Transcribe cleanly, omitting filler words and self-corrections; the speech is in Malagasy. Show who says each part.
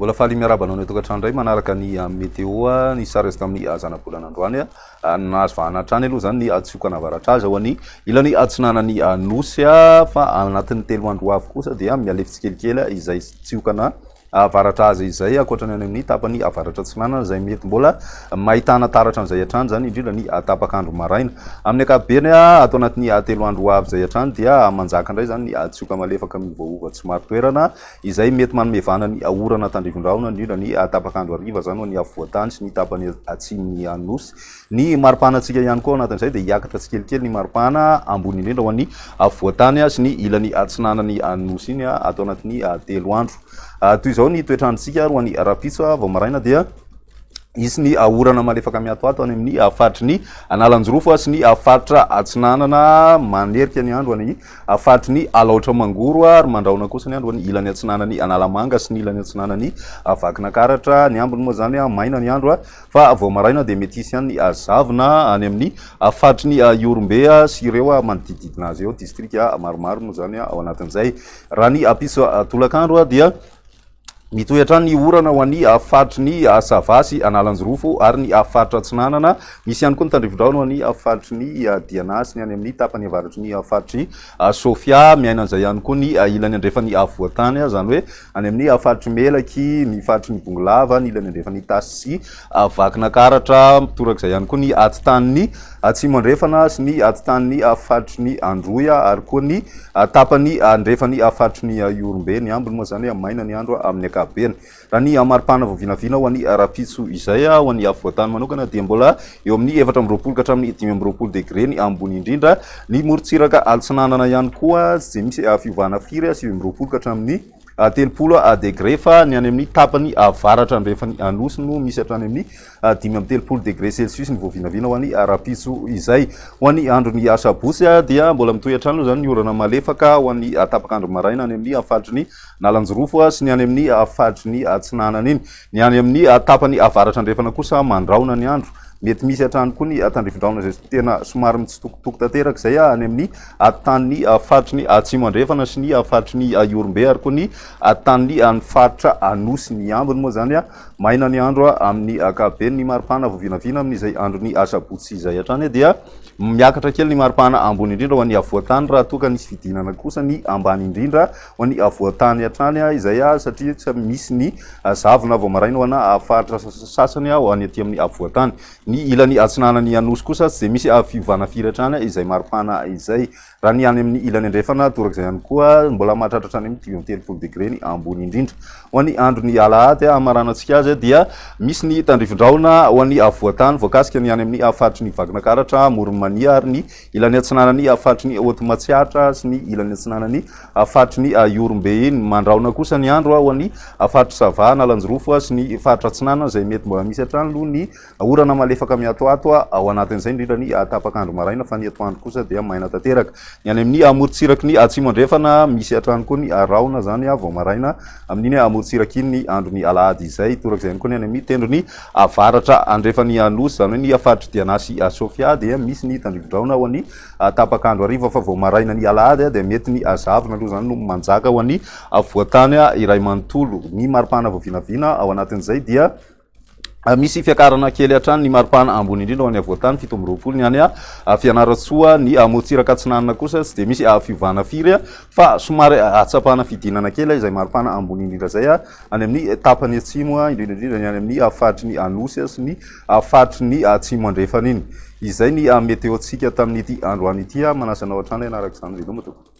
Speaker 1: Mbola faly miarahaba anao any an-tokantrano indray manaraka ny météo ny sary azo tamin'ny zanabolana androany. Nahazo vahana hatrany aloha izany ny tsiokana avaratra azy ao amin'ny ilany atsinanan'ny nosy fa anatin'ny 3 andro ho avy kosa dia mihalefy tsikelikely izay tsiokana avaratra azy izay, ankoatra ny any amin'ny tapany avaratra atsinanana izay mety mbola mahitana taratra an'izay hatrany izany, indrindra ny tapak'andro maraina. Amin'ny ankapobeny, ato anatin'ny 3 andro ho avy izay hatrany dia manjaka indray izany ny tsioka malefaka miovaova tsy marin-toerana izay mety manome vahana ny orana tandrifin-drahona, indrindra ny tapak'andro hariva izany ho an'ny afovoan-tany sy ny tapany atsimon'ny Nosy. Ny maripahanantsika ihany koa ao anatin'izay dia hiakatra tsikelikely ny maripana ambony indrindra ho an'ny afovoan-tany sy ny ilany atsinanan'ny Nosy iny ato anatin'ny 3 andro. Toy izao ny toetr'androntsika ary ho an'ny rahampitso vao maraina dia hisy ny orana malefaka miatoato any amin'ny faritry ny Analanjirofo sy ny faritra Atsinanana, manerika ny andro any faritry ny Alaotra Mangoro ary mandrahona kosa ny andro any ilany atsinanan'i Analamanga sy ny ilany atsinanan'i Vakinankaratra. Ny ambiny moa izany maina ny andro fa vao maraina dia mety hisy ihany ny zavona any amin'ny faritry ny Ihorombe sy ireo manodidididina azy eo, distrika maromaro moa izany ao anatin'izay. Raha ny ampitso tolakandro dia mitohy hatrany ny orana ho an'ny faritry ny Sava sy Analanjirofo ary ny faritra Atsinanana. Misy ihany koa ny tandrifindrahona ho an'ny faritry ny Diana sy ny any amin'ny tapany avaratry ny faritry Sofia. Miaina an'izay ihany koa ny ilany andrefan'ny afovoan-tany, izany hoe any amin'ny faritry Melaky, ny faritry ny Bongolava, ny ilany andrefan'ny Itasy sy Vakinakaratra. Torak'izay ihany koa ny atitanin'ny Atsimo Andrefana sy ny atitanin'ny faritry ny Androy ary koa ny tapany andrefan'ny faritry ny Ihorombe. Ny ambiny moa izany maina ny andro amin'ny ankapobeny. Raha ny maripana vao vinavina ho an'ny rahampitso izay, ho an'ny afovoan-tany manokana dia mbola eo amin'ny 24 ka hatramin'ny 25 degre ny ambony indrindra. Ny morontsiraka atsinanana ihany koa tsy dia misy fiovana firy, 29 ka hatramin'ny 30 degre, fa ny any amin'ny tapany avaratra andrefan'ny Nosy no misy hatrany amin'ny 35 degre celsius ny voavinavina ho an'ny rahampitso izay. Ho an'ny andron'ny asabotsy dia mbola mitohy hatrany aloha izany ny orana malefaka ho an'ny tapak'andro maraina any amin'ny faritry ny Analanjirofo sy ny any amin'ny faritry ny Atsinanana iny. Ny any amin'ny tapany avaratra andrefana kosa mandrahona ny andro. Mety misy hatrany koa ny tandrifindrahona izay tena somary mitsitokotoko tanteraka izay any amin'ny tanin'ny faritry ny Atsimo Andrefana sy ny faritry ny Ihorombe ary koa ny tanin'ny any faritra Anosy. Ny ambiny moa izany maina ny andro amin'ny ankapobeny. Ny maripana vao vinavina amin'izay andron'ny asabotsy izay hatrany dia miakatra kely ny maripana ambony indrindra ho an'ny afovoan-tany raha toa ka nisy fidinana kosa ny ambany indrindra ho an'ny afovoan-tany hatrany izay satria tsy misy ny zavona vao maraina ho ana faritra sasany ho any aty amin'ny afovoan-tany. Ny ilany atsinanan'ny Anosy kosa tsy dia misy fiovana firy hatrany izay maripana izay. Raha ny any amin'ny ilany andrefana torak'izay ihany koa mbola mahatratra hatrany amin'ny 35 degre ny ambony indrindra. Ho an'ny andron'ny alahady hamaranantsika azy dia misy ny tandrifindrahona ho an'ny afovoan-tany voakasika ny any amin'ny faritry ny Vakinankaratra, Amoron'i Mania ary ny ilany atsinanan'ny faritry ny Haute Matsiatra sy ny ilany atsinanan'ny faritry ny Ihorombe iny. Mandrahona kosa ny andro ho an'ny faritry Sava, Analanjirofo sy ny faritra Atsinanana izay mety mbola misy hatrany aloha ny orana malefaka miatoato ao anatin'izay, indrindra ny tapak'andro maraina, fa ny atoandro kosa dia maina tanteraka. Ny any amin'ny amorontsiraky ny Atsimo Andrefana misy hatrany koa ny rahona izany vao maraina amin'iny amorontsiraka iny ny andron'ny alahady izay. Torak'izay ihany koa ny any amin'ny tendrony avaratra andrefan'ny Nosy, izany hoe ny faritry Diana sy Sofia dia misy ny tandrifindrahona ho an'ny tapak'andro hariva, fa vao maraina ny alahady dia mety ny zavona aloha izany no manjaka ho an'ny afovoan-tany iray manontolo. Ny maripana vao vinavina ao anatin'izay dia misy fiakarana kely hatrany ny maripana ambony indrindra ho an'ny afovoan-tany, 27 ny any Fianarantsoa. Ny morontsiraka atsinanana kosa tsy dia misy fiovana firy fa somary ahatsapana fidinana kely izay maripana ambony indrindra izay any amin'ny tapany atsimo, indrindra indrindra ny any amin'ny faritry ny Anosy sy ny faritry ny Atsimo Andrefana iny. Izay ny météo-ntsika tamin'ity androany ity. Manasa anao hatrany hanaraka izany. Veloma tompoko.